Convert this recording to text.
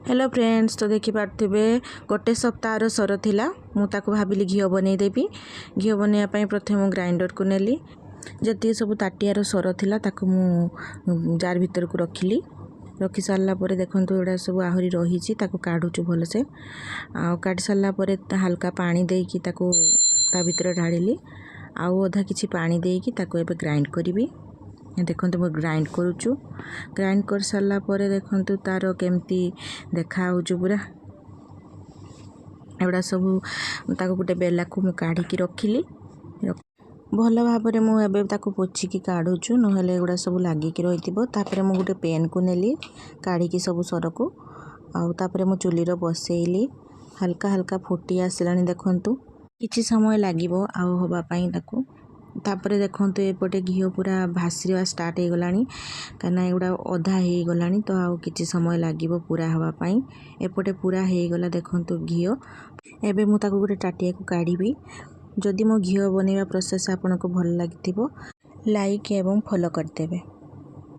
Hello friends, ତ ଦେଖିପାରୁଥିବେ, ଗୋଟେ ସପ୍ତାହର ସର ଥିଲା। ମୁଁ ତାକୁ ଭାବିଲି ଘିଅ ବନେଇଦେବି। ଘିଅ ବନେଇବା ପାଇଁ ପ୍ରଥମେ ମୁଁ ଗ୍ରାଇଣ୍ଡରକୁ ନେଲି। ଯେତିକି ସବୁ ତାଟିଆର ସର ଥିଲା, ତାକୁ ମୁଁ ଜାର୍ ଭିତରକୁ ରଖିଲି। ରଖି ସାରିଲା ପରେ ଦେଖନ୍ତୁ, ଏଗୁଡ଼ା ସବୁ ଆହୁରି ରହିଛି, ତାକୁ କାଢ଼ୁଛୁ ଭଲସେ। ଆଉ କାଢ଼ି ସାରିଲା ପରେ ହାଲକା ପାଣି ଦେଇକି ତାକୁ ତା ଭିତରେ ଢାଳିଲି। ଆଉ ଅଧା କିଛି ପାଣି ଦେଇକି ତାକୁ ଏବେ ଗ୍ରାଇଣ୍ଡ କରିବି। ଦେଖନ୍ତୁ, ମୁଁ ଗ୍ରାଇଣ୍ଡ କରୁଛୁ। ଗ୍ରାଇଣ୍ଡ କରିସାରିଲା ପରେ ଦେଖନ୍ତୁ, ତା'ର କେମିତି ଦେଖାହେଉଛି ପୁରା। ଏଗୁଡ଼ା ସବୁ ତାକୁ ଗୋଟେ ବେଲାକୁ ମୁଁ କାଢ଼ିକି ରଖିଲି। ଭଲ ଭାବରେ ମୁଁ ଏବେ ତାକୁ ପୋଛିକି କାଢ଼ୁଛୁ, ନହେଲେ ଏଗୁଡ଼ା ସବୁ ଲାଗିକି ରହିଥିବ। ତାପରେ ମୁଁ ଗୋଟେ ପେନ୍କୁ ନେଲି କାଢ଼ିକି ସବୁ ସରକୁ। ଆଉ ତାପରେ ମୁଁ ଚୁଲିରେ ବସେଇଲି। ହାଲକା ହାଲକା ଫୁଟି ଆସିଲାଣି ଦେଖନ୍ତୁ। କିଛି ସମୟ ଲାଗିବ ଆଉ ହେବା ପାଇଁ ତାକୁ। ତାପରେ ଦେଖନ୍ତୁ, ଏପଟେ ଘିଅ ପୁରା ଭାସିବା ଷ୍ଟାର୍ଟ ହେଇଗଲାଣି, କାହିଁକିନା ଏଗୁଡ଼ା ଅଧା ହେଇଗଲାଣି, ତ ଆଉ କିଛି ସମୟ ଲାଗିବ ପୁରା ହେବା ପାଇଁ। ଏପଟେ ପୁରା ହେଇଗଲା ଦେଖନ୍ତୁ ଘିଅ। ଏବେ ମୁଁ ତାକୁ ଗୋଟେ ତାଟିଆକୁ କାଢ଼ିବି। ଯଦି ମୋ ଘିଅ ବନେଇବା ପ୍ରୋସେସ୍ ଆପଣଙ୍କୁ ଭଲ ଲାଗିଥିବ, ଲାଇକ୍ ଏବଂ ଫଲୋ କରିଦେବେ।